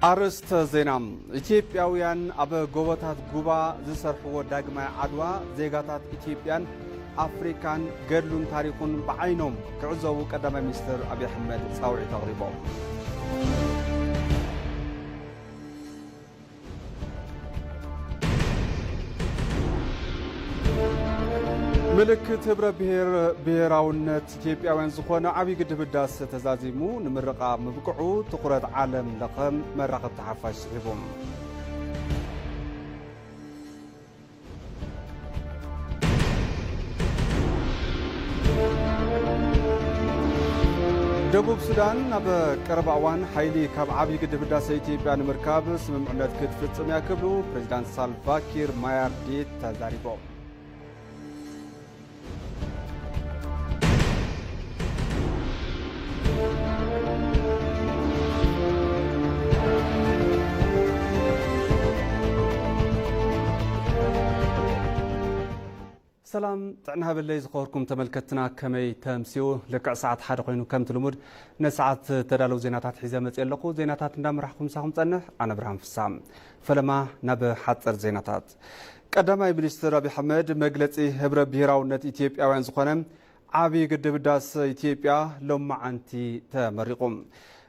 ኣርእስተ ዜና። ኢትዮጵያውያን ኣብ ጎቦታት ጉባ ዝሰርሕዎ ዳግማይ ዓድዋ፣ ዜጋታት ኢትዮጵያን ኣፍሪካን ገድሉን ታሪኹን ብዓይኖም ክዕዘቡ ቀዳማይ ሚኒስትር ኣብይ ኣሕመድ ጻውዒት ኣቕሪቦም። ምልክት ህብረ ብሔር ብሔራውነት ኢትዮጵያውያን ዝኾነ ዓብዪ ግድብ ህዳሰ ተዛዚሙ ንምርቓ ምብቅዑ ትኹረት ዓለም ለኸ መራኸብቲ ሓፋሽ ስሒቡ። ደቡብ ሱዳን ኣብ ቀረባ እዋን ሓይሊ ካብ ዓብዪ ግድብ ህዳሰ ኢትዮጵያ ንምርካብ ስምምዕነት ክትፍጽም እያ ክብሉ ፕሬዚዳንት ሳልቫኪር ማያርዲት ተዛሪቦም። ሰላም ጥዕና ሃበለይ ዝኸበርኩም ተመልከትና፣ ከመይ ተምስዩ? ልክዕ ሰዓት ሓደ ኮይኑ ከምቲ ልሙድ ንሰዓት ተዳለዉ ዜናታት ሒዘ መፅየ ኣለኹ። ዜናታት እንዳመራሕኩም ምሳኹም ፀንሕ ኣነ ብርሃን ፍሳ። ፈለማ ናብ ሓፀር ዜናታት። ቀዳማይ ሚኒስትር ኣብይ ኣሕመድ መግለፂ ህብረ ብሄራውነት ኢትዮጵያውያን ዝኾነ ዓብዪ ግድብ ህዳሰ ኢትዮጵያ ሎማዓንቲ ተመሪቑ።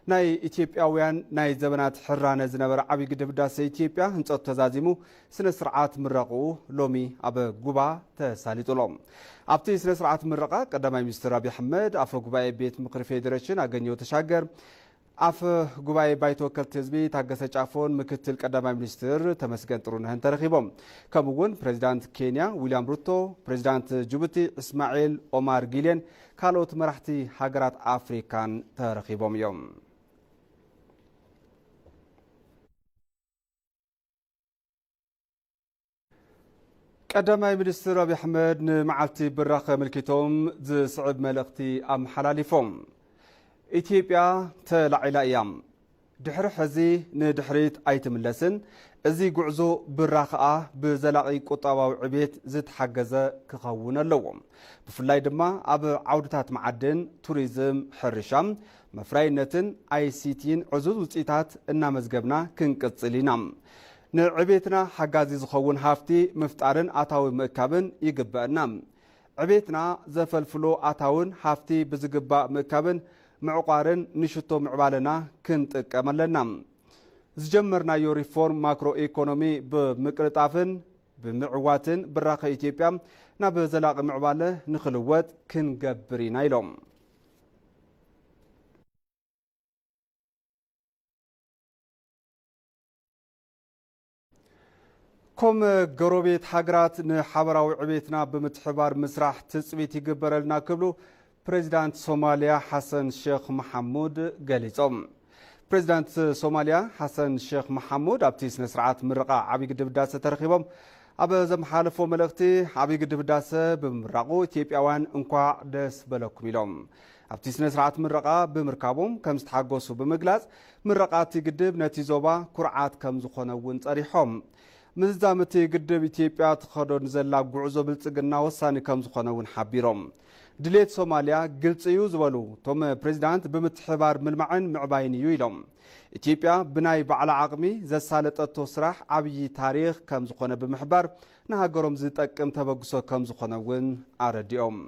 ናይ ኢትዮጵያውያን ናይ ዘበናት ሕራነ ዝነበረ ዓብዪ ግድብ ህዳሰ ኢትዮጵያ ህንፀቱ ተዛዚሙ ስነ ስርዓት ምረቕኡ ሎሚ ኣብ ጉባ ተሳሊጡ ኣሎ። ኣብቲ ስነ ስርዓት ምረቓ ቀዳማይ ሚኒስትር ኣብይ ኣሕመድ፣ ኣፈ ጉባኤ ቤት ምኽሪ ፌዴሬሽን ኣገኘሁ ተሻገር፣ ኣፈ ጉባኤ ባይቶ ወከልቲ ህዝቢ ታገሰ ጫፎን ምክትል ቀዳማይ ሚኒስትር ተመስገን ጥሩነህን ተረኺቦም። ከምኡ እውን ፕሬዚዳንት ኬንያ ዊልያም ሩቶ፣ ፕሬዚዳንት ጅቡቲ እስማዒል ኦማር ጊሌን ካልኦት መራሕቲ ሃገራት ኣፍሪካን ተረኺቦም እዮም። ቀዳማይ ሚኒስትር ኣብይ ኣሕመድ ንመዓልቲ ብራኸ ኣመልኪቶም ዝስዕብ መልእኽቲ ኣመሓላሊፎም። ኢትዮጵያ ተላዒላ እያ። ድሕሪ ሕዚ ንድሕሪት ኣይትምለስን። እዚ ጉዕዞ ብራኸኣ ብዘላቒ ቁጠባዊ ዕቤት ዝተሓገዘ ክኸውን ኣለዎ። ብፍላይ ድማ ኣብ ዓውድታት መዓድን፣ ቱሪዝም፣ ሕርሻ፣ መፍረያይነትን ኣይሲቲን ዕዙዝ ውፅኢታት እናመዝገብና ክንቅፅል ኢና። ንዕቤትና ሓጋዚ ዝኸውን ሃፍቲ ምፍጣርን ኣታዊ ምእካብን ይግበአና። ዕቤትና ዘፈልፍሎ ኣታውን ሃፍቲ ብዝግባእ ምእካብን ምዕቋርን ንሽቶ ምዕባለና ክንጥቀም ኣለና። ዝጀመርናዮ ሪፎርም ማክሮ ኢኮኖሚ ብምቅልጣፍን ብምዕዋትን ብራኸ ኢትዮጵያ ናብ ዘላቒ ምዕባለ ንኽልወጥ ክንገብር ኢና ኢሎም። ኮም ጎረቤት ሃገራት ንሓበራዊ ዕቤትና ብምትሕባር ምስራሕ ትጽቢት ይግበረልና ክብሉ ፕሬዚዳንት ሶማሊያ ሓሰን ሼኽ መሓሙድ ገሊጾም። ፕሬዚዳንት ሶማሊያ ሓሰን ሼኽ መሓሙድ ኣብቲ ስነ ስርዓት ምረቓ ዓብዪ ግድብ ህዳሰ ተረኺቦም ኣብ ዘመሓለፎ መልእኽቲ፣ ዓብዪ ግድብ ህዳሰ ብምምራቑ ኢትዮጵያውያን እንኳዕ ደስ በለኩም ኢሎም። ኣብቲ ስነ ስርዓት ምረቓ ብምርካቦም ከም ዝተሓገሱ ብምግላጽ፣ ምረቓ እቲ ግድብ ነቲ ዞባ ኩርዓት ከም ዝኾነ እውን ጸሪሖም። ምዝዛም እቲ ግድብ ኢትዮጵያ ትኸዶ ንዘላ ጉዕዞ ብልጽግና ወሳኒ ከም ዝኾነ እውን ሓቢሮም። ድሌት ሶማሊያ ግልጺ እዩ ዝበሉ እቶም ፕሬዚዳንት፣ ብምትሕባር ምልማዕን ምዕባይን እዩ ኢሎም። ኢትዮጵያ ብናይ ባዕላ ዓቕሚ ዘሳለጠቶ ስራሕ ዓብዪ ታሪኽ ከም ዝኾነ ብምሕባር፣ ንሃገሮም ዝጠቅም ተበግሶ ከም ዝኾነ እውን ኣረዲኦም።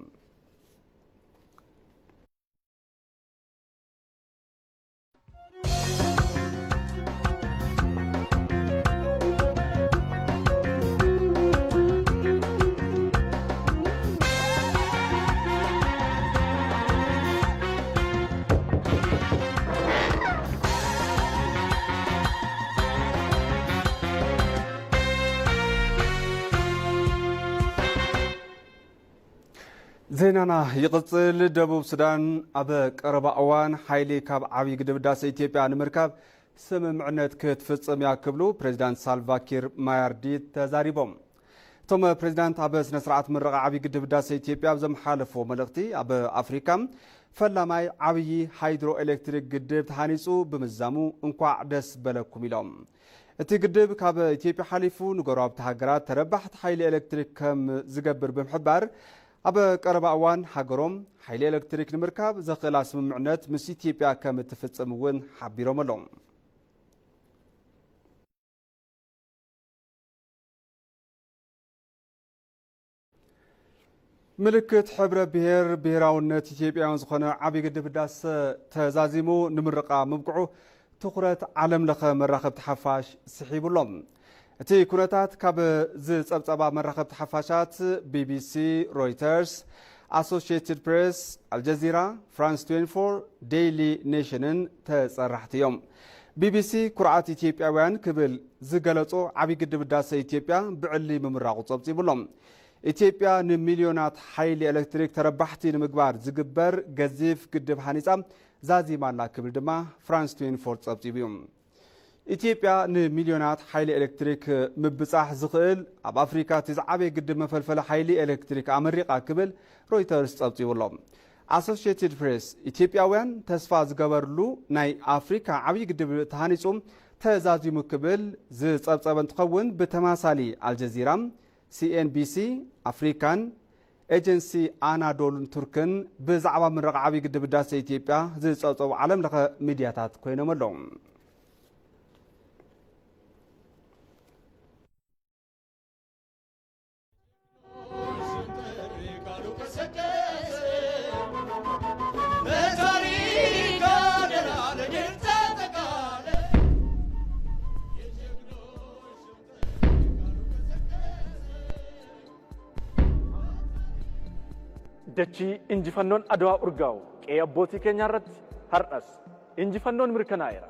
ዜናና ይቕጽል። ደቡብ ሱዳን ኣብ ቀረባ እዋን ሓይሊ ካብ ዓብዪ ግድብ ህዳሰ ኢትዮጵያ ንምርካብ ስምምዕነት ክትፍጽም እያ ክብሉ ፕሬዚዳንት ሳልቫኪር ማያርዲት ተዛሪቦም። እቶም ፕሬዚዳንት ኣብ ስነ ስርዓት ምረቓ ዓብዪ ግድብ ህዳሰ ኢትዮጵያ ኣብ ዘመሓለፍዎ መልእኽቲ፣ ኣብ ኣፍሪካ ፈላማይ ዓብዪ ሃይድሮ ኤሌክትሪክ ግድብ ተሃኒፁ ብምዝዛሙ እንኳዕ ደስ በለኩም ኢሎም። እቲ ግድብ ካብ ኢትዮጵያ ሓሊፉ ንጎረባብቲ ሃገራት ተረባሕቲ ሓይሊ ኤሌክትሪክ ከም ዝገብር ብምሕባር፣ ኣብ ቀረባ እዋን ሃገሮም ሓይሊ ኤሌክትሪክ ንምርካብ ዘኽእላ ስምምዕነት ምስ ኢትዮጵያ ከም እትፍጽም እውን ሓቢሮም ኣለዉ። ምልክት ሕብረ ብሔር ብሔራውነት ኢትዮጵያውያን ዝኾነ ዓብዪ ግድብ ህዳሰ ተዛዚሙ ንምርቓ ምብቅዑ ትኹረት ዓለም ለኸ መራኸብቲ ሓፋሽ ስሒቡ ኣሎ። እቲ ኩነታት ካብ ዝጸብጸባ መራኸብቲ ሓፋሻት ቢቢሲ፣ ሮይተርስ፣ ኣሶሺየትድ ፕሬስ፣ ኣልጀዚራ፣ ፍራንስ ትዌንቲ ፎር፣ ዴይሊ ኔሽንን ተጸራሕቲ እዮም። ቢቢሲ ኩርዓት ኢትዮጵያውያን ክብል ዝገለጾ ዓብዪ ግድብ ህዳሰ ኢትዮጵያ ብዕሊ ምምራቑ ጸብጺቡ ኣሎ። ኢትዮጵያ ንሚልዮናት ሓይሊ ኤሌክትሪክ ተረባሕቲ ንምግባር ዝግበር ገዚፍ ግድብ ሃኒጻ ዛዚማ ኣላ ክብል ድማ ፍራንስ ትዌንቲ ፎር ጸብጺቡ እዩ። ኢትዮጵያ ንሚልዮናት ሓይሊ ኤሌክትሪክ ምብጻሕ ዝኽእል ኣብ ኣፍሪካ እቲ ዝዓበየ ግድብ መፈልፈሊ ሓይሊ ኤሌክትሪክ ኣመሪቓ ክብል ሮይተርስ ጸብጺቡ ኣሎ። ኣሶሺየትድ ፕሬስ ኢትዮጵያውያን ተስፋ ዝገበርሉ ናይ ኣፍሪካ ዓብዪ ግድብ ተሃኒጹ ተዛዚሙ ክብል ዝጸብጸበ እንትኸውን ብተማሳሊ ኣልጀዚራ፣ ሲኤንቢሲ ኣፍሪካን ኤጀንሲ ኣናዶሉን ቱርክን ብዛዕባ ምረቓ ዓብዪ ግድብ ህዳሰ ኢትዮጵያ ዝጸብጸቡ ዓለም ለኸ ሚድያታት ኮይኖም ኣለዉ። Dachii injifannoon Adwaa urgaawu qe'ee abbootii keenyaa irratti har'as injifannoon mirkanaa'eera.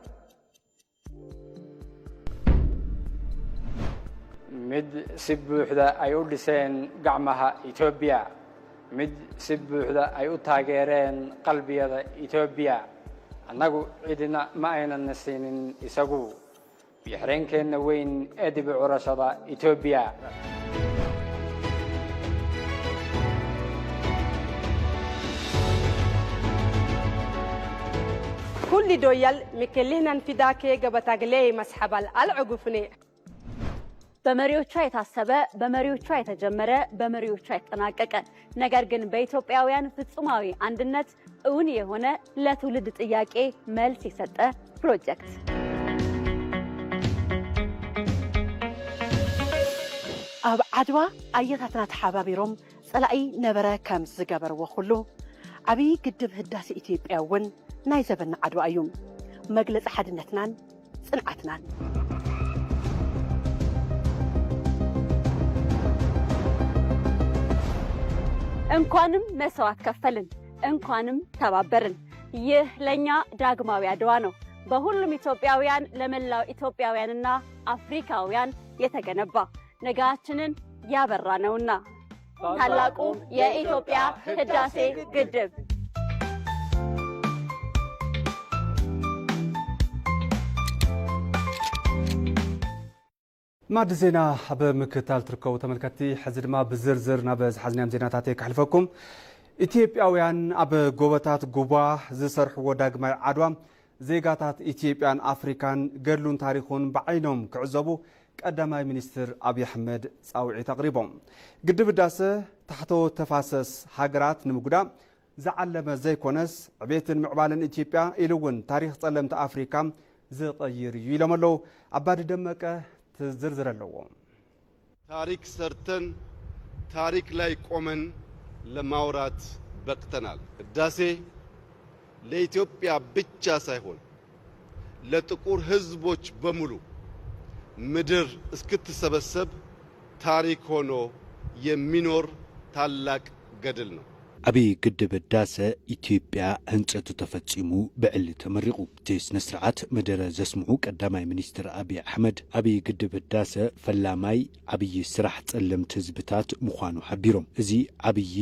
Mid si buuxda ay u dhiseen gacmaha Itoobiya, mid si buuxda ay u taageereen qalbiyada Itoobiya. Annagu cidina ma aynan na siinin isagu. Biixreenkeenna weyn ee dib u curashada Itoobiya. ኩሊ ዶያል ምክልህናን ፊዳኬ ገበታግሌ መስሐባል አልዕጉፍኔ። በመሪዎቿ የታሰበ፣ በመሪዎቿ የተጀመረ፣ በመሪዎቿ የተጠናቀቀ፣ ነገር ግን በኢትዮጵያውያን ፍጹማዊ አንድነት እውን የሆነ፣ ለትውልድ ጥያቄ መልስ የሰጠ ፕሮጀክት። ኣብ ዓድዋ ኣየታትና ተሓባቢሮም ጸላኢ ነበረ ከም ዝገበርዎ ኩሉ፣ ዓብዪ ግድብ ህዳሴ ኢትዮጵያ እውን ናይ ዘበና ዓድዋ እዩ። መግለጺ ሓድነትናን ጽንዓትናን። እንኳንም መስዋዕት ከፈልን፣ እንኳንም ተባበርን። ይህ ለኛ ዳግማዊ አድዋ ነው። በሁሉም ኢትዮጵያውያን፣ ለመላው ኢትዮጵያውያንና አፍሪካውያን የተገነባ፣ ነገያችንን ያበራ ነውና። ታላቁ የኢትዮጵያ ህዳሴ ግድብ። ማዕዲ ዜና ኣብ ምክትታል ትርከቡ ተመልከትቲ፣ ሕዚ ድማ ብዝርዝር ናብ ዝሓዝናዮም ዜናታት ከሕልፈኩም። ኢትዮጵያውያን ኣብ ጎቦታት ጉባ ዝሰርሕዎ ዳግማይ ዓድዋ፣ ዜጋታት ኢትዮጵያን ኣፍሪካን ገድሉን ታሪኹን ብዓይኖም ክዕዘቡ ቀዳማይ ሚኒስትር ኣብይ ኣሕመድ ጻውዒት ኣቕሪቦም። ግድብ ህዳሰ ታሕተዎት ተፋሰስ ሃገራት ንምጉዳእ ዝዓለመ ዘይኮነስ፣ ዕቤትን ምዕባለን ኢትዮጵያ ኢሉ እውን ታሪኽ ጸለምቲ ኣፍሪካ ዝቐይር እዩ ኢሎም ኣለዉ። ኣባዲ ደመቀ ዝርዝር ኣለዎ። ታሪክ ሰርተን ታሪክ ላይ ቆመን ለማውራት በቅተናል። ህዳሴ ለኢትዮጵያ ብቻ ሳይሆን ለጥቁር ህዝቦች በሙሉ ምድር እስክትሰበሰብ ታሪክ ሆኖ የሚኖር ታላቅ ገድል ነው። ዓብዪ ግድብ ህዳሰ ኢትዮጵያ ህንፀቱ ተፈፂሙ ብዕሊ ተመሪቑ። እቲ ስነ ስርዓት መደረ ዘስምዑ ቀዳማይ ሚኒስትር ኣብይ ኣሕመድ፣ ዓብዪ ግድብ ህዳሰ ፈላማይ ዓብዪ ስራሕ ፀለምቲ ህዝብታት ምዃኑ ሓቢሮም። እዚ ዓብዪ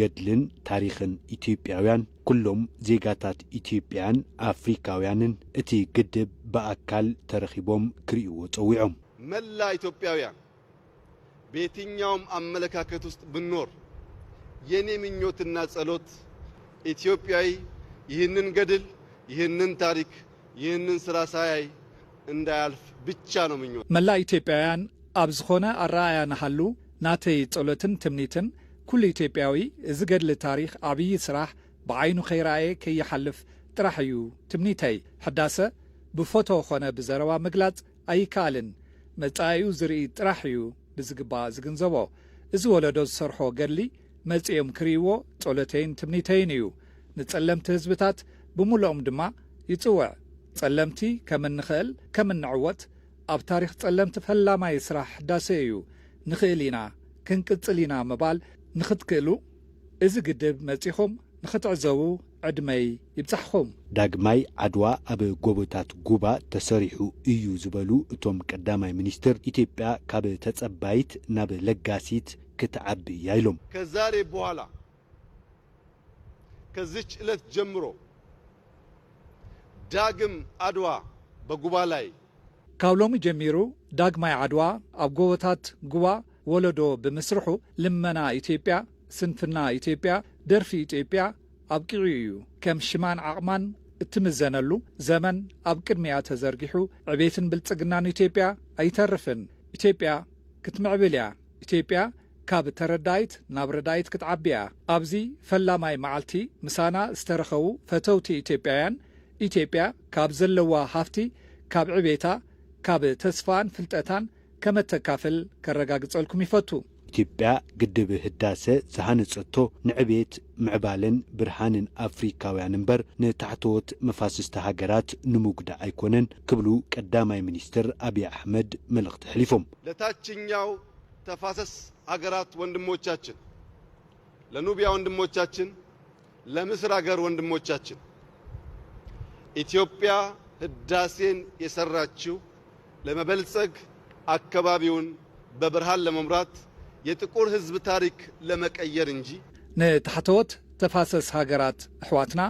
ገድልን ታሪኽን ኢትዮጵያውያን፣ ኩሎም ዜጋታት ኢትዮጵያን ኣፍሪካውያንን እቲ ግድብ ብኣካል ተረኺቦም ክርእይዎ ፀዊዖም። መላ ኢትዮጵያውያን በየትኛውም አመለካከት ውስጥ ብንኖር የኔ ምኞትና ጸሎት ኢትዮጵያዊ ይህንን ገድል፣ ይህንን ታሪክ፣ ይህንን ስራ ሳያይ እንዳያልፍ ብቻ ነው ምኞት። መላእ ኢትዮጵያውያን ኣብ ዝኾነ ኣረኣእያ ንሃሉ፣ ናተይ ጸሎትን ትምኒትን ኩሉ ኢትዮጵያዊ እዚ ገድሊ ታሪኽ ዓብዪ ስራሕ ብዓይኑ ከይረኣየ ከይሓልፍ ጥራሕ እዩ ትምኒተይ። ሕዳሰ ብፎቶ ኾነ ብዘረባ ምግላጽ ኣይከኣልን። መጻኢኡ ዝርኢ ጥራሕ እዩ ብዝግባእ ዝግንዘቦ። እዚ ወለዶ ዝሰርሖ ገድሊ መጺኦም ክርእይዎ ጸሎተይን ትምኒተይን እዩ። ንጸለምቲ ህዝብታት ብምሉኦም ድማ ይጽውዕ። ጸለምቲ ከም እንኽእል፣ ከም እንዕወት፣ ኣብ ታሪኽ ጸለምቲ ፈላማይ ስራሕ ህዳሰ እዩ። ንኽእል ኢና፣ ክንቅጽል ኢና ምባል ንኽትክእሉ፣ እዚ ግድብ መጺኹም ንኽትዕዘቡ ዕድመይ ይብጻሕኹም። ዳግማይ ዓድዋ ኣብ ጎቦታት ጉባ ተሰሪሑ እዩ ዝበሉ እቶም ቀዳማይ ሚኒስትር፣ ኢትዮጵያ ካብ ተጸባይት ናብ ለጋሲት ክትዓቢ እያ ኢሎም። ከዛሬ በኋላ፣ ከዚች ዕለት ጀምሮ ዳግም አድዋ በጉባ ላይ ካብ ሎሚ ጀሚሩ ዳግማይ ዓድዋ ኣብ ጎቦታት ጉባ ወለዶ ብምስርሑ፣ ልመና ኢትዮጵያ፣ ስንፍና ኢትዮጵያ፣ ደርፊ ኢትዮጵያ ኣብቂዑ እዩ። ከም ሽማን ዓቕማን እትምዘነሉ ዘመን ኣብ ቅድሚኣ ተዘርጊሑ፣ ዕቤትን ብልጽግናን ኢትዮጵያ ኣይተርፍን። ኢትዮጵያ ክትምዕብል እያ። ኢትዮጵያ ካብ ተረዳኢት ናብ ረዳኢት ክትዓቢ እያ። ኣብዚ ፈላማይ መዓልቲ ምሳና ዝተረኸቡ ፈተውቲ ኢትዮጵያውያን፣ ኢትዮጵያ ካብ ዘለዋ ሃፍቲ፣ ካብ ዕቤታ፣ ካብ ተስፋን ፍልጠታን ከመተካፍል ከረጋግጸልኩም ይፈቱ። ኢትዮጵያ ግድብ ህዳሰ ዝሃነጸቶ ንዕቤት፣ ምዕባለን ብርሃንን ኣፍሪካውያን እምበር ንታሕተዎት መፋስስቲ ሃገራት ንምጉዳእ ኣይኮነን ክብሉ ቀዳማይ ሚኒስትር ኣብይ ኣሕመድ መልእኽቲ ኣሕሊፎም። ለታችኛው ተፋሰስ ሀገራት ወንድሞቻችን፣ ለኑቢያ ወንድሞቻችን፣ ለምስር ሀገር ወንድሞቻችን፣ ኢትዮጵያ ህዳሴን የሰራችው ለመበልጸግ፣ አካባቢውን በብርሃን ለመምራት፣ የጥቁር ህዝብ ታሪክ ለመቀየር እንጂ። ንታሕተዎት ተፋሰስ ሃገራት ኣሕዋትና፣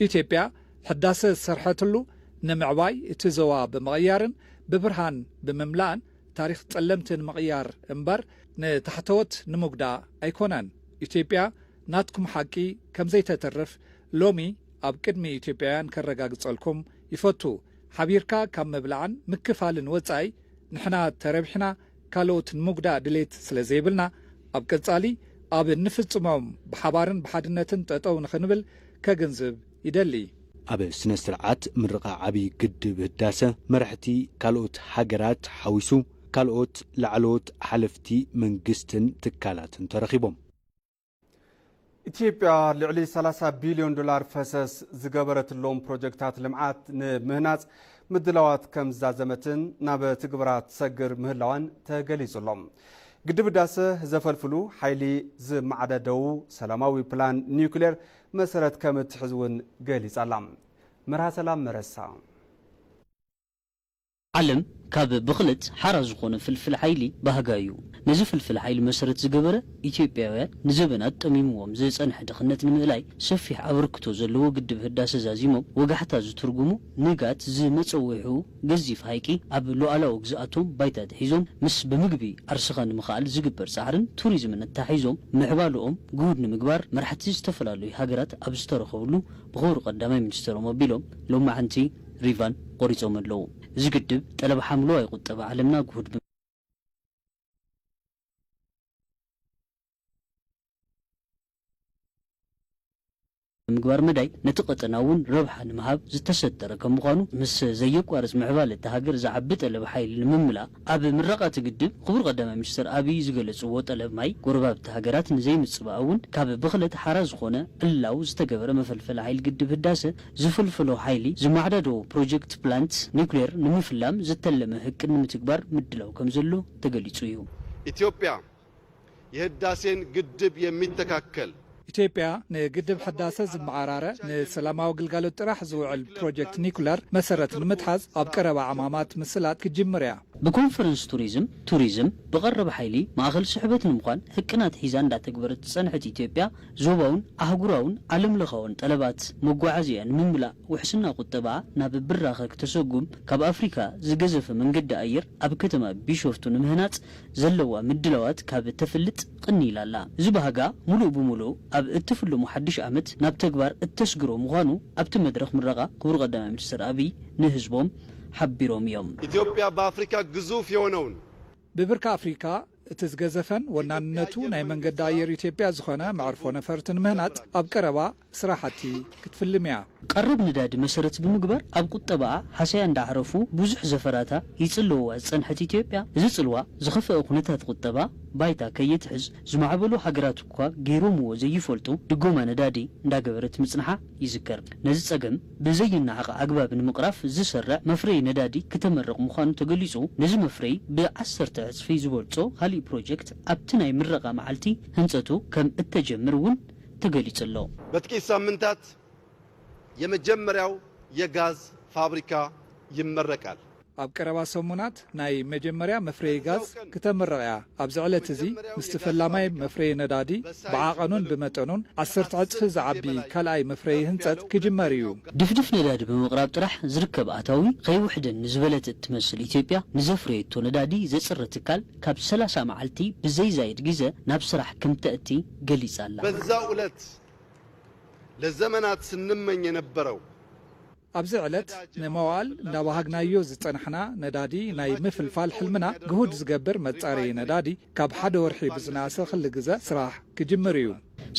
ኢትዮጵያ ሕዳሰ ዝሰርሐትሉ ንምዕባይ፣ እቲ ዞባ ብምቕያርን ብብርሃን ብምምላእን ታሪኽ ጸለምቲ ንምቕያር እምበር ንታሕተዎት ንምጉዳእ ኣይኮነን። ኢትዮጵያ ናትኩም ሓቂ ከም ዘይተትርፍ ሎሚ ኣብ ቅድሚ ኢትዮጵያውያን ከረጋግጸልኩም ይፈቱ። ሓቢርካ ካብ ምብላዕን ምክፋልን ወጻኢ ንሕና ተረቢሕና ካልኦት ንምጉዳእ ድሌት ስለ ዘይብልና ኣብ ቀጻሊ ኣብ እንፍጽሞም ብሓባርን ብሓድነትን ጠጠው ንኽንብል ከግንዝብ ይደሊ። ኣብ ስነ ስርዓት ምርቓ ዓብዪ ግድብ ህዳሰ መራሕቲ ካልኦት ሃገራት ሓዊሱ ካልኦት ላዕለዎት ሓለፍቲ መንግስትን ትካላትን ተረኺቦም። ኢትዮጵያ ልዕሊ ሰላሳ ቢልዮን ዶላር ፈሰስ ዝገበረትሎም ፕሮጀክታት ልምዓት ንምህናፅ ምድላዋት ከም ዝዛዘመትን ናብ ትግበራ ትሰግር ምህላዋን ተገሊጹ ኣሎ። ግድብ ህዳሰ ዘፈልፍሉ ሓይሊ ዝመዓዳደዉ ሰላማዊ ፕላን ኒውክሌር መሰረት ከም እትሕዝ እውን ገሊጻ ኣላ። መርሃ ሰላም መረሳ። ዓለም ካብ ብኽለት ሓራ ዝኾነ ፍልፍል ሓይሊ ባህጋ እዩ። ነዚ ፍልፍል ሓይሊ መሰረት ዝገበረ፣ ኢትዮጵያውያን ንዘበናት ጠሚምዎም ዝጸንሐ ድኽነት ንምእላይ ሰፊሕ ኣበርክቶ ዘለዎ ግድብ ህዳሰ ዛዚሞም ወጋሕታ ዝትርጉሙ፣ ንጋት ዝመጸውሑ ገዚፍ ሃይቂ ኣብ ሉዓላዊ ግዝኣቶም ባይታ ኣትሒዞም፣ ምስ ብምግቢ ዓርስኻ ንምኽኣል ዝግበር ጻዕርን ቱሪዝምን ኣተሓሒዞም ምዕባለኦም ግሁድ ንምግባር መራሕቲ ዝተፈላለዩ ሃገራት ኣብ ዝተረኸብሉ ብኽቡር ቀዳማይ ሚኒስትሮም ኣቢሎም ሎማዕንቲ ሪቫን ቆሪጾም ኣለዉ። እዚ ግድብ ጠለብ ሓምለዋይ ቁጠባ ዓለምና ግሁድ ብምግባር መዳይ ነቲ ቀጠና እውን ረብሓ ንምሃብ ዝተሰተረ ከም ምዃኑ፣ ምስ ዘየቋርጽ ምዕባለ እታ ሃገር ዝዓቢ ጠለብ ሓይሊ ንምምላእ ኣብ ምረቓ እቲ ግድብ ክቡር ቀዳማይ ሚኒስትር ኣብይ ዝገለጽዎ ጠለብ ማይ ጎረባብቲ ሃገራት ንዘይምጽባእ እውን ካብ ብኽለት ሓራ ዝኾነ ዕላው ዝተገበረ መፈልፈሊ ሓይሊ ግድብ ህዳሰ ዝፍልፍሎ ሓይሊ ዝማዕዳዶ ፕሮጀክት ፕላንት ኒውክሌር ንምፍላም ዝተለመ ህቅን ንምትግባር ምድላው ከም ዘሎ ተገሊጹ እዩ። ኢትዮጵያ የህዳሴን ግድብ የሚተካከል ኢትዮጵያ ንግድብ ሕዳሰ ዝመዓራረ ንሰላማዊ ግልጋሎት ጥራሕ ዝውዕል ፕሮጀክት ኒኩለር መሰረት ንምትሓዝ ኣብ ቀረባ ዕማማት ምስላጥ ክትጅምር እያ። ብኮንፈረንስ ቱሪዝም፣ ቱሪዝም ብቐረብ ሓይሊ ማእኸል ስሕበት ንምዃን ህቅናት ሒዛ እንዳተግበረት ዝጸንሐት ኢትዮጵያ፣ ዞባውን ኣህጉራውን ዓለም ለኻውን ጠለባት መጓዓዝያ ንምምላእ ውሕስና ቁጠባ ናብ ብራኸ ክተሰጉም ካብ ኣፍሪካ ዝገዘፈ መንገዲ ኣየር ኣብ ከተማ ቢሾፍቱ ንምህናፅ ዘለዋ ምድላዋት ካብ ተፍልጥ ቅኒ ኢላ ኣላ። እዚ ባህጋ ሙሉእ ብሙሉእ ኣብ እትፍልሙ ሓድሽ ዓመት ናብ ተግባር እተስግሮ ምዃኑ ኣብቲ መድረኽ ምረቓ ክቡር ቀዳማይ ሚኒስትር ኣብይ ንህዝቦም ሓቢሮም እዮም። ኢትዮጵያ በአፍሪካ ግዙፍ የሆነውን ብብርኪ ኣፍሪካ እቲ ዝገዘፈን ወናንነቱ ናይ መንገዲ ኣየር ኢትዮጵያ ዝኾነ መዕርፎ ነፈርቲ ንምህናፅ ኣብ ቀረባ ስራሕቲ ክትፍልም እያ። ቀረብ ነዳዲ መሰረት ብምግባር ኣብ ቁጠባኣ ሃሰያ እንዳዕረፉ ብዙሕ ዘፈራታ ይጽልውዋ ዝጸንሐት ኢትዮጵያ፣ እዚ ጽልዋ ዝኸፍአ ኩነታት ቁጠባ ባይታ ከየትሕዝ ዝማዕበሉ ሃገራት እኳ ገይሮምዎ ዘይፈልጡ ድጎማ ነዳዲ እንዳገበረት ምጽንሓ ይዝከር። ነዚ ጸገም ብዘይነዓቕ ኣግባብ ንምቕራፍ ዝሰርዕ መፍረዪ ነዳዲ ክተመርቕ ምዃኑ ተገሊጹ፣ ነዚ መፍረዪ ብዓሰርተ ዕጽፊ ዝበልጾ ካሊእ ፕሮጀክት ኣብቲ ናይ ምረቓ መዓልቲ ህንጸቱ ከም እተጀምር እውን ተገሊጹ ኣሎ። በጥቂት ሳምንታት የመጀመሪያው የጋዝ ፋብሪካ ይመረቃል። ኣብ ቀረባ ሰሙናት ናይ መጀመርያ መፍረዪ ጋዝ ክተምርቕ እያ። ኣብዚ ዕለት እዚ ምስቲ ፈላማይ መፍረዪ ነዳዲ ብዓቐኑን ብመጠኑን ዓሰርተ ዕጽፊ ዝዓቢ ካልኣይ መፍረዪ ህንጸት ክጅመር እዩ። ድፍድፍ ነዳዲ ብምቕራብ ጥራሕ ዝርከብ ኣታዊ ከይውሕደን ንዝበለት እትመስል ኢትዮጵያ፣ ንዘፍረየቶ ነዳዲ ዘጽሪ ትካል ካብ ሰላሳ መዓልቲ ብዘይዛይድ ግዘ ናብ ስራሕ ከምተእቲ ገሊጻ ኣላ። በዛው ዕለት ለዘመናት ስንመኝ የነበረው ኣብዚ ዕለት ንመዋእል እንዳባሃግናዮ ዝጸናሕና ነዳዲ ናይ ምፍልፋል ሕልምና ግሁድ ዝገብር መጻረዪ ነዳዲ ካብ ሓደ ወርሒ ብዝነኣሰ ክሊ ግዘ ስራሕ ክጅምር እዩ።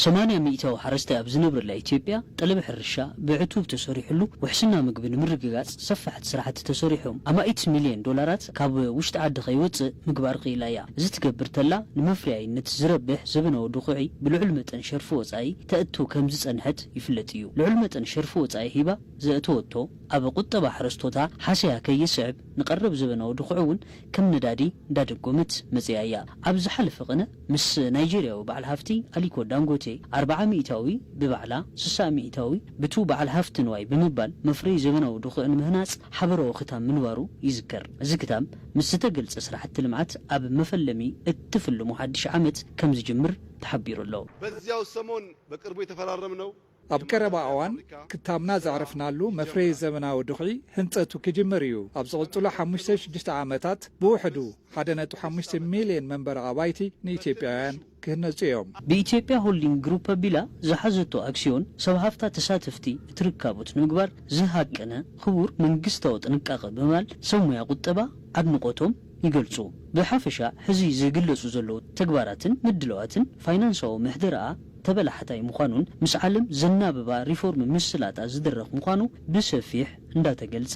ሰማንያ ሚእታዊ ሓረስታይ ኣብ ዝነብረላ ኢትዮጵያ፣ ጠለብ ሕርሻ ብዕቱብ ተሰሪሕሉ፣ ውሕስና ምግቢ ንምርግጋጽ ሰፋሕቲ ስራሕቲ ተሰሪሖም። ኣማኢት ሚልዮን ዶላራት ካብ ውሽጢ ዓዲ ከይወጽእ ምግባር ክኢላ እያ። እዚ ትገብር ተላ፣ ንመፍረያይነት ዝረብሕ ዘበናዊ ድኹዒ ብልዑል መጠን ሸርፊ ወጻኢ ተእቱ ከም ዝጸንሐት ይፍለጥ እዩ። ልዑል መጠን ሸርፊ ወጻኢ ሂባ ዘእተወቶ፣ ኣብ ቁጠባ ሓረስቶታ ሃሰያ ከይስዕብ፣ ንቐረብ ዘበናዊ ድኹዒ እውን ከም ነዳዲ እንዳደጎመት መጺኣ እያ። ኣብ ዝሓለፈ ቅነ ምስ ናይጀርያዊ በዓል ሃፍቲ ኣሊኮ ዳንጎቴ፣ ኣርብዓ ሚእታዊ ብባዕላ፣ ስሳ ሚእታዊ ብቱ በዓል ሃፍቲ ንዋይ ብምባል መፍረይ ዘበናዊ ድኹዒ ንምህናጽ ሓበራዊ ክታም ምንባሩ ይዝከር። እዚ ክታም ምስ ዝተገልጸ ስራሕቲ ልምዓት ኣብ መፈለሚ እትፍልሙ ሓድሽ ዓመት ከም ዝጅምር ተሓቢሩ ኣሎ። በዚያው ሰሞን በቅርቡ የተፈራረምነው ኣብ ቀረባ እዋን ክታምና ዘዕረፍናሉ መፍረዪ ዘበናዊ ድኹዒ ህንጸቱ ክጅምር እዩ። ኣብ ዝቕጽሉ ሓሙሽተ ሽዱሽተ ዓመታት ብውሕዱ ሓደ ነጥቢ ሓሙሽተ ሚልዮን መንበሪ ኣባይቲ ንኢትዮጵያውያን ክህነጹ እዮም። ብኢትዮጵያ ሆልዲንግ ግሩፕ ኣቢላ ዝሓዘቶ ኣክስዮን ሰብ ሃፍታ ተሳተፍቲ እቲ ርካቦት ንምግባር ዝሃቀነ ክቡር መንግስታዊ ጥንቃቐ ብምባል ሰብ ሞያ ቁጠባ ኣድንቖቶም ይገልጹ። ብሓፈሻ ሕዚ ዝግለጹ ዘለዉ ተግባራትን ምድላዋትን ፋይናንሳዊ ምሕደራኣ ተበላሕታይ ምዃኑን ምስ ዓለም ዘናብባ ሪፎርም ምስላጣ ዝድረኽ ምዃኑ ብሰፊሕ እንዳተገልጸ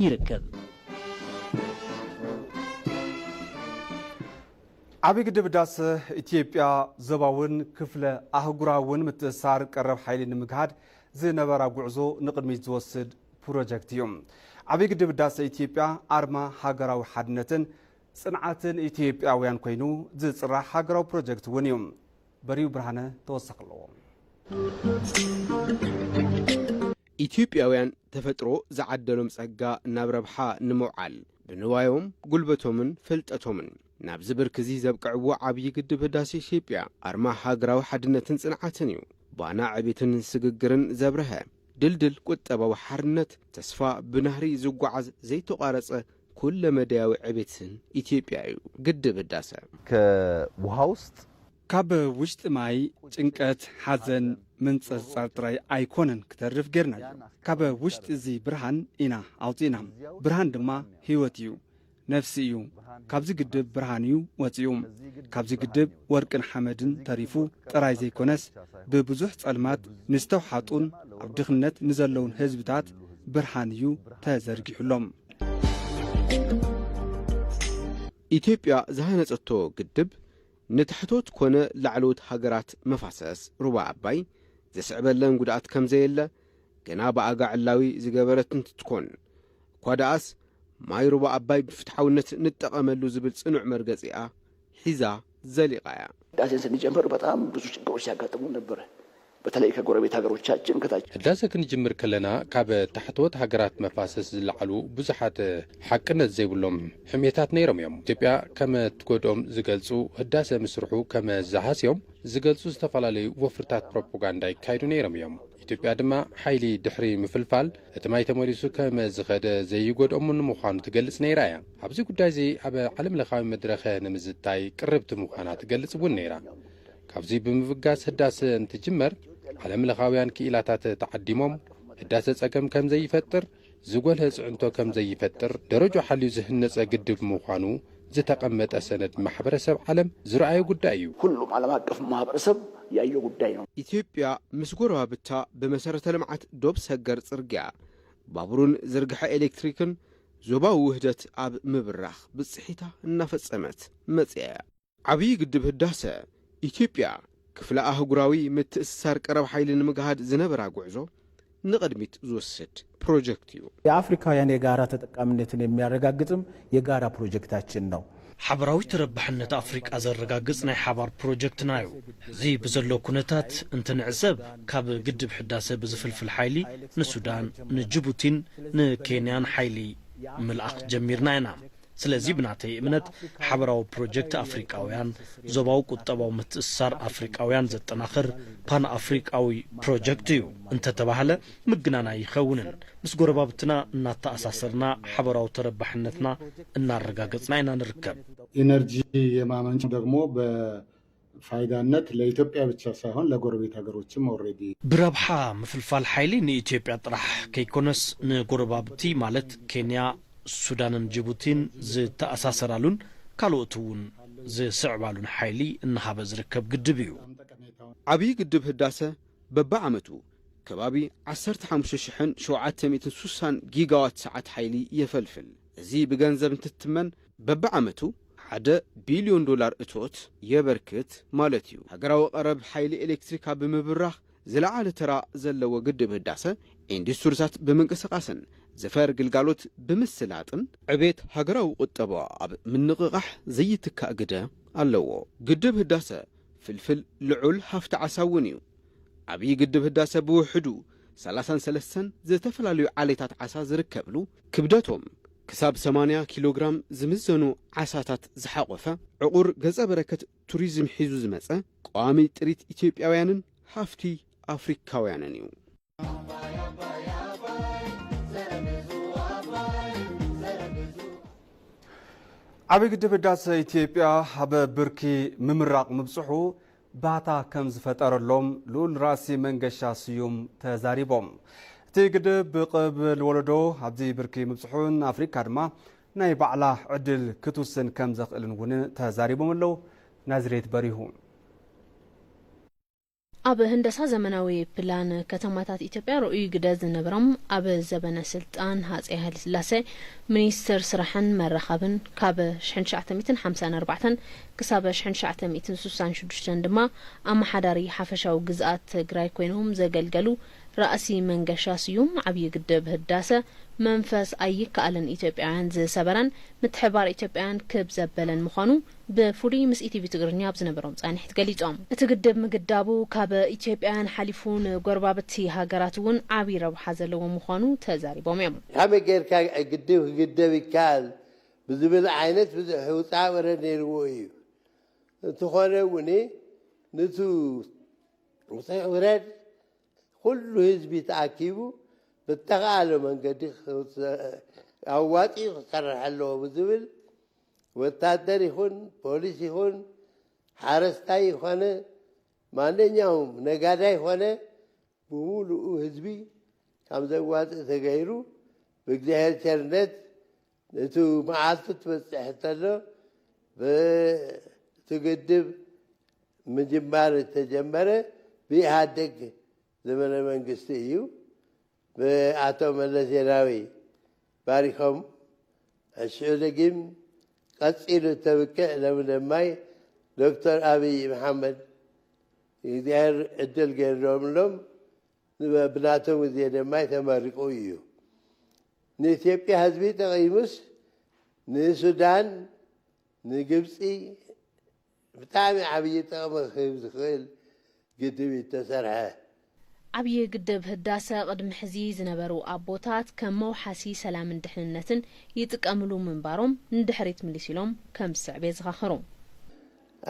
ይርከብ። ዓብዪ ግድብ ህዳሰ ኢትዮጵያ ዞባውን ክፍለ ኣህጉራውን ምትእስሳር ቀረብ ሓይሊ ንምግሃድ ዝነበራ ጉዕዞ ንቕድሚት ዝወስድ ፕሮጀክት እዩ። ዓብዪ ግድብ ህዳሰ ኢትዮጵያ ኣርማ ሃገራዊ ሓድነትን ፅንዓትን ኢትዮጵያውያን ኮይኑ ዝፅራሕ ሃገራዊ ፕሮጀክት እውን እዩ። በሪሁ ብርሃነ ተወሳኺ ኣለዎ። ኢትዮጵያውያን ተፈጥሮ ዝዓደሎም ጸጋ ናብ ረብሓ ንምውዓል ብንዋዮም፣ ጉልበቶምን ፍልጠቶምን ናብዚ ብርኪ እዚ ዘብቅዕዎ ዓብዪ ግድብ ህዳሴ ኢትዮጵያ ኣርማ ሃገራዊ ሓድነትን ጽንዓትን እዩ። ባና ዕቤትን ስግግርን ዘብርሀ ድልድል ቁጠባዊ ሓርነት፣ ተስፋ ብናህሪ ዝጓዓዝ ዘይተቋረጸ ኩለ መዳያዊ ዕቤትን ኢትዮጵያ እዩ ግድብ ህዳሰ። ከውሃ ውስጥ ካብ ውሽጢ ማይ ጭንቀት፣ ሓዘን፣ ምንጽርጻር ጥራይ ኣይኮነን ክተርፍ ጌርናዮ። ካብ ውሽጢ እዚ ብርሃን ኢና ኣውጺእና። ብርሃን ድማ ህይወት እዩ፣ ነፍሲ እዩ። ካብዚ ግድብ ብርሃን እዩ ወጺኡ። ካብዚ ግድብ ወርቅን ሓመድን ተሪፉ ጥራይ ዘይኮነስ፣ ብብዙሕ ጸልማት ንዝተውሓጡን ኣብ ድኽነት ንዘለውን ህዝብታት ብርሃን እዩ ተዘርጊሑሎም። ኢትዮጵያ ዝሃነጸቶ ግድብ ንታሕቶት ኮነ ላዕለዎት ሃገራት መፋሰስ ሩባ ኣባይ ዘስዕበለን ጉድኣት ከም ዘየለ ገና ብኣጋ ዕላዊ ዝገበረት እንትትኮን፣ እኳ ደኣስ ማይ ሩባ ኣባይ ብፍትሓውነት ንጠቐመሉ ዝብል ጽኑዕ መርገጺኣ ሒዛ ዘሊቓ እያ። ህዳሴን ስንጀምር በጣም ብዙ ችግሮች ሲያጋጥሙ ነበረ። በተለይ ከጎረቤት ሀገሮቻችን ከታች ህዳሰ ክንጅምር ከለና ካብ ታሕተዎት ሃገራት መፋሰስ ዝለዓሉ ብዙሓት ሓቅነት ዘይብሎም ሕሜታት ነይሮም እዮም። ኢትዮጵያ ከም ትጎድኦም ዝገልጹ፣ ህዳሰ ምስርሑ ከም ዝሃስዮም ዝገልጹ ዝተፈላለዩ ወፍርታት ፕሮፓጋንዳ ይካየዱ ነይሮም እዮም። ኢትዮጵያ ድማ ሓይሊ ድሕሪ ምፍልፋል እቲ ማይ ተመሊሱ ከም ዝኸደ ዘይጎድኦምን ምዃኑ ትገልጽ ነይራ እያ። ኣብዚ ጉዳይ እዚ ኣብ ዓለም ለኻዊ መድረኽ ንምዝታይ ቅርብቲ ምዃና ትገልጽ እውን ነይራ። ካብዚ ብምብጋስ ህዳሰ እንትጅመር ዓለም ለኻውያን ክኢላታት ተዓዲሞም ህዳሰ ጸገም ከም ዘይፈጥር፣ ዝጎልሀ ጽዕንቶ ከም ዘይፈጥር ደረጃ ሓልዩ ዝህነጸ ግድብ ምዃኑ ዝተቐመጠ ሰነድ ማሕበረሰብ ዓለም ዝረኣዮ ጉዳይ እዩ። ሁሉም ዓለም አቀፍ ማህበረሰብ ያየው ጉዳይ ነው። ኢትዮጵያ ምስ ጎረባብታ ብመሰረተ ልምዓት ዶብ ሰገር ጽርግያ፣ ባቡርን ዝርግሐ ኤሌክትሪክን ዞባዊ ውህደት ኣብ ምብራኽ ብጽሒታ እናፈጸመት መጽያ እያ። ዓብዪ ግድብ ህዳሰ ኢትዮጵያ ክፍለ ኣህጉራዊ ምትእስሳር ቀረብ ሓይሊ ንምግሃድ ዝነበራ ጉዕዞ ንቕድሚት ዝወስድ ፕሮጀክት እዩ። የአፍሪካውያን የጋራ ተጠቃሚነትን የሚያረጋግጥም የጋራ ፕሮጀክታችን ነው። ሓበራዊ ተረባሕነት ኣፍሪቃ ዘረጋግጽ ናይ ሓባር ፕሮጀክትና እዩ። እዚ ብዘሎ ኩነታት እንትንዕዘብ፣ ካብ ግድብ ሕዳሰ ብዝፍልፍል ሓይሊ ንሱዳን፣ ንጅቡቲን ንኬንያን ሓይሊ ምልኣኽ ጀሚርና ኢና። ስለዚ ብናተይ እምነት ሓበራዊ ፕሮጀክት ኣፍሪቃውያን፣ ዞባዊ ቁጠባዊ ምትእስሳር ኣፍሪቃውያን ዘጠናኽር ፓን ኣፍሪቃዊ ፕሮጀክት እዩ እንተተባህለ ምግናን ኣይኸውንን። ምስ ጎረባብትና እናተኣሳሰርና ሓበራዊ ተረባሕነትና እናረጋገጽና ኢና ንርከብ። ኢነርጂ የማመንጭ ደግሞ በፋይዳነት ለኢትዮጵያ ብቻ ሳይሆን ለጎረቤት ሀገሮችም already ብረብሓ ምፍልፋል ሓይሊ ንኢትዮጵያ ጥራሕ ከይኮነስ ንጎረባብቲ ማለት ኬንያ፣ ሱዳንን ጅቡቲን ዝተኣሳሰራሉን ካልኦት እውን ዝስዕባሉን ሓይሊ እናሃበ ዝርከብ ግድብ እዩ። ዓብዪ ግድብ ህዳሰ በብዓመቱ ከባቢ ዓሰርተ ሓሙሽተ ሽሕን ሸውዓተ ሚእትን ሱሳን ጊጋዋት ሰዓት ሓይሊ የፈልፍል። እዚ ብገንዘብ እንትትመን በብዓመቱ ሓደ ቢልዮን ዶላር እቶት የበርክት ማለት እዩ። ሃገራዊ ቀረብ ሓይሊ ኤሌክትሪክ ኣብ ምብራኽ ዝለዓለ ተራ ዘለዎ ግድብ ህዳሰ ኢንዱስትሪታት ብምንቅስቓስን ዝፈር ግልጋሎት ብምስላጥን ዕቤት ሃገራዊ ቁጠባ ኣብ ምንቕቓሕ ዘይትካእ ግደ ኣለዎ። ግድብ ህዳሰ ፍልፍል ልዑል ሃፍቲ ዓሳ እውን እዩ። ዓብዪ ግድብ ህዳሰ ብውሕዱ ሰላሳን ሰለስተን ዝተፈላለዩ ዓሌታት ዓሳ ዝርከብሉ፣ ክብደቶም ክሳብ ሰማንያ ኪሎ ግራም ዝምዘኑ ዓሳታት ዝሓቖፈ፣ ዕቑር ገጸ በረከት ቱሪዝም ሒዙ ዝመጸ፣ ቀዋሚ ጥሪት ኢትዮጵያውያንን ሃፍቲ ኣፍሪካውያንን እዩ። ዓብዪ ግድብ ህዳሰ ኢትዮጵያ ኣብ ብርኪ ምምራቕ ምብፅሑ ባህታ ከም ዝፈጠረሎም ልኡል ራእሲ መንገሻ ስዩም ተዛሪቦም። እቲ ግድብ ብቕብል ወለዶ ኣብዚ ብርኪ ምብፅሑ ንኣፍሪካ ድማ ናይ ባዕላ ዕድል ክትውስን ከም ዘኽእልን እውን ተዛሪቦም ኣለዉ። ናዝሬት በሪሁ። ኣብ ህንደሳ ዘመናዊ ፕላን ከተማታት ኢትዮጵያ ርኡይ ግደ ዝነበሮም ኣብ ዘበነ ስልጣን ሃፀይ ሃይለስላሴ ሚኒስትር ስራሕን መራኸብን፣ ካብ ሽሕን ትሽዓተ ሚእትን ሓምሳን ኣርባዕተን ክሳብ ሽሕን ትሽዓተ ሚእትን ስሳን ሽዱሽተን ድማ ኣመሓዳሪ ሓፈሻዊ ግዝኣት ትግራይ ኮይኖም ዘገልገሉ ራእሲ መንገሻ ስዩም፣ ዓብዪ ግድብ ህዳሰ መንፈስ ኣይከኣልን ኢትዮጵያውያን ዝሰበረን ምትሕብባር ኢትዮጵያውያን ክብ ዘበለን ምዃኑ ብፍሉይ ምስ ኢቲቪ ትግርኛ ኣብ ዝነበሮም ፃንሒት ገሊፆም። እቲ ግድብ ምግዳቡ ካብ ኢትዮጵያውያን ሓሊፉ ንጎረባብቲ ሃገራት እውን ዓብዪ ረብሓ ዘለዎ ምዃኑ ተዛሪቦም እዮም። ከመይ ጌርካ ግድብ ክግደብ ይከኣል ብዝብል ዓይነት ብዙሕ ውፃእ ወረድ ነይርዎ እዩ። እንተኾነ እውን ንቱ ውፅእ ውረድ ኩሉ ህዝቢ ተኣኪቡ ብተኻእለ መንገዲ ኣዋፂኡ ክሰርሕ ኣለዎ ብዝብል ወታደር ይኹን ፖሊስ ይኹን ሓረስታይ ይኾነ ማንኛውም ነጋዳይ ኾነ ብሙሉኡ ህዝቢ ከም ዘዋፅእ ተገይሩ ብእግዚኣብሔር ቸርነት እቲ መዓልቱ ትበፅሕ እንተሎ ብቲ ግድብ ምጅማር ዝተጀመረ ብኢህኣደግ ዘመነ መንግስቲ እዩ። ብኣቶ መለስ ዜናዊ ባሪኾም ሽዑ ደጊም ቀፂሉ ተብቅዕ ለምለም ማይ ዶክተር ኣብይ መሓመድ እግዚኣብሔር ዕድል ገይርሎምሎም ብናቶም ግዜ ድማ ተመሪቑ እዩ። ንኢትዮጵያ ህዝቢ ጠቒሙስ ንሱዳን ንግብፂ ብጣዕሚ ዓብዪ ጥቕሚ ክህብ ዝኽእል ግድብ እዩ ዝተሰርሐ። ዓብዪ ግድብ ህዳሰ ቅድሚ ሕዚ ዝነበሩ ኣቦታት ከም መውሓሲ ሰላምን ድሕንነትን ይጥቀምሉ ምንባሮም ንድሕሪት ምልስ ኢሎም ከም ዝስዕብ የዘኻኽሩ።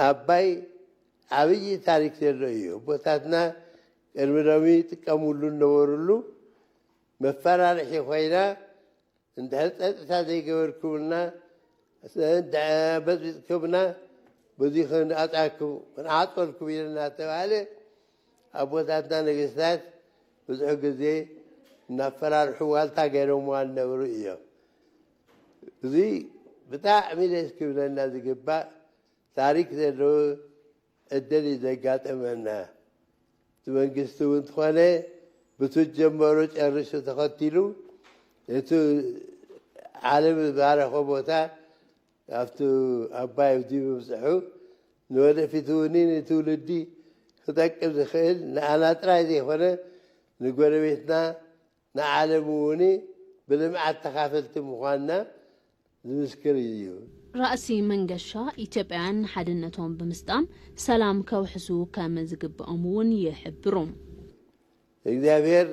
ኣባይ ዓብዪ ታሪክ ዘሎ እዩ። ኣቦታትና ቅድሚ ሎሚ ይጥቀምሉ ነበርሉ መፈራርሒ ኮይና እንድሕር ፀጥታ ዘይገበርኩምልና በፂፅኩምና በዚ ክንኣፅኣኩም ክንዓፀልኩም ኢና እናተባሃለ ኣቦታትና ነገስታት ብዙሕ ግዜ እናፈራርሑ ዋልታ ገይሮምዋ ዝነበሩ እዮም። እዚ ብጣዕሚ ደስ ክብለና ዝግባእ ታሪክ ዘለዎ ዕድል እዩ ዘጋጠመና። እቲ መንግስቲ እውን እንተኾነ ብቱ ጀመሮ ጨርሱ ተኸቲሉ እቲ ዓለም ዝባረኾ ቦታ ኣብቲ ኣባይ ኣብዚ ምብፅሑ ንወደፊት እውን ንትውልዲ ክጠቅም ዝኽእል ንኣና ጥራይ ዘይኮነ ንጎረቤትና ንዓለም እውን ብልምዓት ተኻፈልቲ ምዃንና ዝምስክር እዩ። ራእሲ መንገሻ ኢትዮጵያውያን ሓድነቶም ብምስጣም ሰላም ከውሕሱ ከም ዝግብኦም እውን ይሕብሩ። እግዚኣብሔር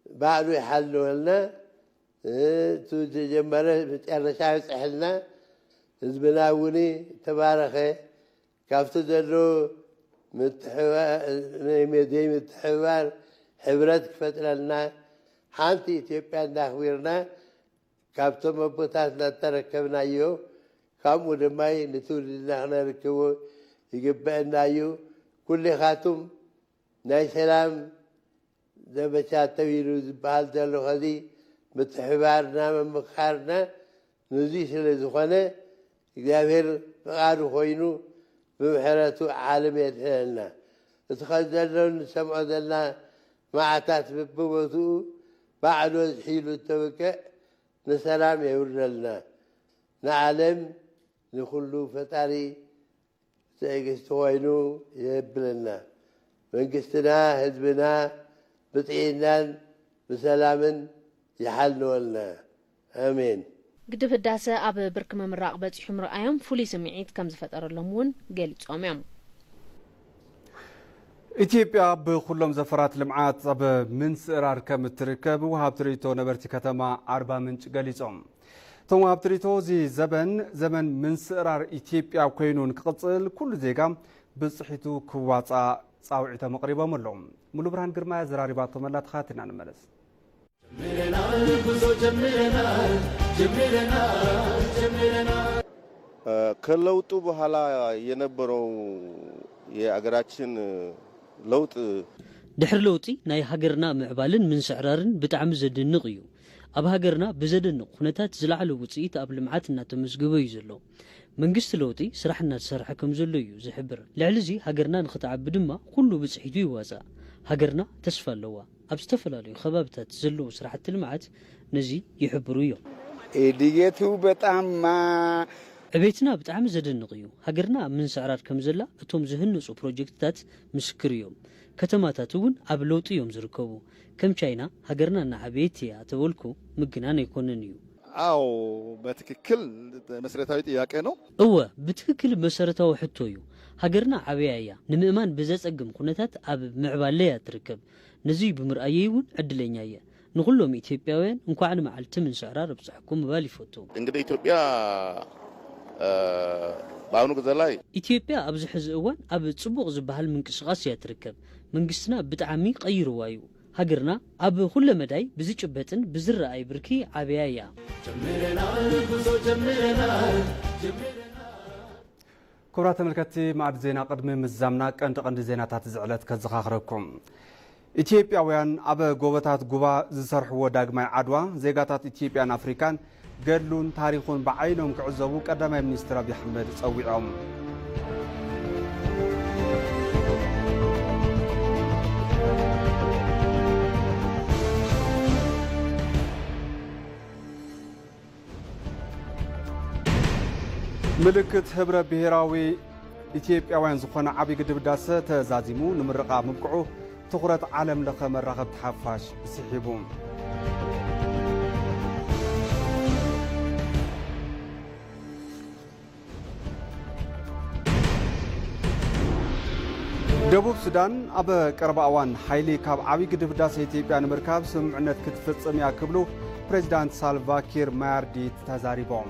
ባዕሉ ይሓልወልና። እቱ ዝጀመረ መጨረሻ ይብፅሐልና። ህዝብና እውን ተባረኸ። ካብቲ ዘሎ ምትሕባ-፣ ዘይምትሕብባር ሕብረት ክፈጥረልና፣ ሓንቲ ኢትዮጵያ እንዳኽቢርና ካብቶም ኣቦታት እናተረከብናዮ፣ ካብኡ ድማ ንትውልድና ክነርክቦ ይግበአና እዩ። ኩሌኻቱም ናይ ሰላም ዘመቻ ተቢሉ ዝበሃል ዘሎ ኸዚ ምትሕባርና ምምኽኻርና ንዙይ ስለ ዝኾነ እግዚኣብሔር ፍቓዱ ኮይኑ ብምሕረቱ ዓለም የድሕነና። እቲ ኸዚ ዘሎ ንሰምዖ ዘለና መዓታት በብቦትኡ ባዕሉ ኣዝሒሉ እተወቅዕ ንሰላም የውርደልና። ንዓለም ንኹሉ ፈጣሪ ትዕግስቲ ኮይኑ የብለና። መንግስትና ህዝብና ብጥዕናን ብሰላምን ይሓልወልና። ኣሜን። ግድብ ህዳሰ ኣብ ብርኪ ምምራቕ በፂሑ ምርኣዮም ፍሉይ ስምዒት ከም ዝፈጠረሎም እውን ገሊፆም እዮም። ኢትዮጵያ ብኩሎም ዘፈራት ልምዓት ኣብ ምንስእራር ከም እትርከብ ወሃብቲ ርእይቶ ነበርቲ ከተማ ኣርባ ምንጭ ገሊፆም። እቶም ወሃብቲ ርእይቶ፣ እዚ ዘበን ዘመን ምንስእራር ኢትዮጵያ ኮይኑ ንክቕፅል ኩሉ ዜጋ ብፅሒቱ ክዋፃእ ፃውዒቶም ኣቕሪቦም ኣለዉ። ሙሉ ብርሃን ግርማ ዘራሪባቶም ኣላ፣ ተኸታቲልና ንመለስ። ጀምረናል፣ ጉዞ ጀምረናል፣ ጀምረናል፣ ጀምረናል። ከለውጡ በኋላ የነበረው የአገራችን ለውጥ ድሕሪ ለውጢ ናይ ሃገርና ምዕባልን ምንስዕራርን ብጣዕሚ ዘደንቕ እዩ። ኣብ ሃገርና ብዘደንቕ ኩነታት ዝለዓለ ውፅኢት ኣብ ልምዓት እናተመዝገበ እዩ ዘሎ። መንግስቲ ለውጢ ስራሕ እናተሰርሐ ከም ዘሎ እዩ ዝሕብር። ልዕሊ እዚ ሃገርና ንክትዓቢ ድማ ኩሉ ብፅሒቱ ይዋፃእ። ሃገርና ተስፋ ኣለዋ። ኣብ ዝተፈላለዩ ከባብታት ዘለዉ ስራሕቲ ልምዓት ነዚ ይሕብሩ እዮም። እድገቱ በጣም ማ- ዕቤትና ብጣዕሚ ዘደንቕ እዩ። ሃገርና ኣብ ምንስዕራር ከም ዘላ እቶም ዝህነፁ ፕሮጀክትታት ምስክር እዮም። ከተማታት እውን ኣብ ለውጢ እዮም ዝርከቡ። ከም ቻይና ሃገርና እናዓበየት እያ ተበልኩ ምግናን ኣይኮነን እዩ። አዎ፣ በትክክል መሰረታዊ ጥያቄ ነው። እወ፣ ብትክክል መሰረታዊ ሕቶ እዩ። ሃገርና ዓብያ እያ። ንምእማን ብዘጸግም ኩነታት ኣብ ምዕባለ እያ ትርከብ። ነዚ ብምርኣየይ እውን ዕድለኛ እየ። ንኹሎም ኢትዮጵያውያን እንኳዕ ንመዓልቲ ምንስዕራር ኣብፀሐኩም ምባል ይፈቱ። እንግዲህ ኢትዮጵያ፣ እ፣ በአሁኑ ጊዜ ላይ ኢትዮጵያ ኣብዚ ሕዚ እዋን ኣብ ጽቡቕ ዝበሃል ምንቅስቓስ እያ ትርከብ። መንግስትና ብጣዕሚ ቀይርዋ እዩ። ሃገርና ኣብ ኩለ መዳይ ብዝጭበጥን ብዝረኣይ ብርኪ ዓብያ እያ። ጀምረናል፣ ጉዞ ጀምረናል፣ ጀምረናል። ክቡራት ተመልከትቲ መኣዲ ዜና፣ ቅድሚ ምዛምና ቀንዲ ቀንዲ ዜናታት እዚ ዕለት ከዘኻኽረኩም። ኢትዮጵያውያን ኣብ ጎቦታት ጉባ ዝሰርሕዎ ዳግማይ ዓድዋ፣ ዜጋታት ኢትዮጵያን ኣፍሪካን ገድሉን ታሪኹን ብዓይኖም ክዕዘቡ ቀዳማይ ሚኒስትር ኣብይ ኣሕመድ ጸዊዖም። ምልክት ህብረ ብሄራዊ ኢትዮጵያውያን ዝኾነ ዓብዪ ግድብ ህዳሰ ተዛዚሙ ንምርቓ ምብቅዑ ትኹረት ዓለም ለኸ መራኸብቲ ሓፋሽ ስሒቡ። ደቡብ ሱዳን ኣብ ቀረባ እዋን ሓይሊ ካብ ዓብዪ ግድብ ህዳሰ ኢትዮጵያ ንምርካብ ስምምዕነት ክትፍጽም እያ ክብሉ ፕሬዚዳንት ሳልቫ ኪር ማያርዲት ተዛሪቦም።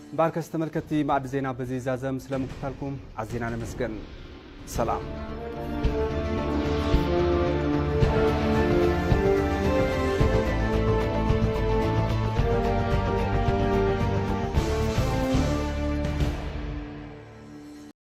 እምበኣርከስ ተመልከትቲ መኣዲ ዜና በዚ ይዛዘም፣ ስለምክታልኩም ኣዚና ነመስግን። ሰላም።